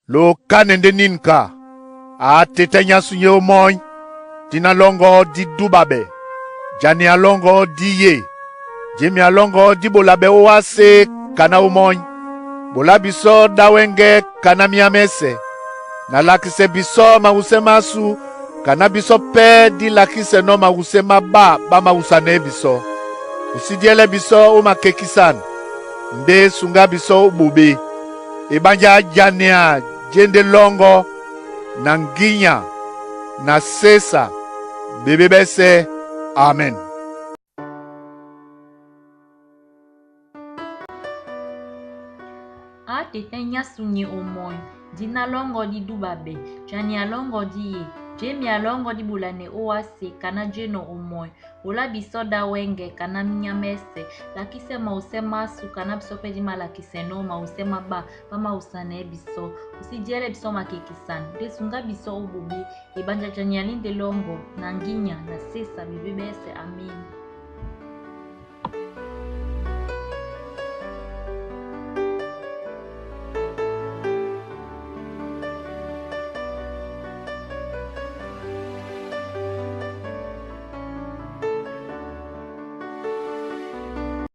Lokane ndé nîn ka, á tetɛ́ nyásû nyé ómɔ́ny, Dína lɔ́ŋgɔ́ dí dúɓaɓɛ́, Jania lɔ́ŋgɔ́ dí yé, Jémia lɔ́ŋgɔ́ dí ɓolabɛ́ ówásē kaná ómɔ́ny. Ɓola bisɔ́ dá wɛ́ŋgɛ̄ kaná míá mɛ́sɛ̄, na lakisɛ bisɔ́ mawusɛ́ másu kaná bisɔ́ pɛ́ dí lakísɛnɔ́ mawusɛ́ má ɓá ɓá mawusanɛɛ́ bisɔ́. U sí diɛlɛ bisɔ́ ó makekisân, ndé sungá bisɔ́ ó ɓoɓé. Eɓánjá jania jé ndé lɔ́ŋgɔ́, na ŋgínya, na sésa, bebé ɓɛ́sɛ̄. Amen. Á tetɛ́ nyásû nyé ómɔ́ny, Dína lɔ́ŋgɔ́ dí dúɓaɓɛ́, Jania lɔ́ŋgɔ́ dí yé, Jémia lɔ́ŋgɔ́ dí ɓolanɛ ówásē kaná jénɔ̄ ómɔ́ny. Ɓolá bisɔ́ dá wɛ́ŋgɛ̄ kaná míá mɛ́sɛ̄. Lakísɛ mawusɛ́ másu kaná bisɔ́ pɛ́ dí malakisɛnɔ́ mawusɛ́ má ɓá ɓá máwusanɛɛ́ bisɔ́. U sí diɛ́lɛ́ bisɔ́ makekisan, ndé sungá bisɔ́ ó ɓoɓé. Eɓanja jania líndē lɔ́ŋgɔ́, na ŋgínya, na sésa, bebé ɓɛ́sɛ̄. Amín.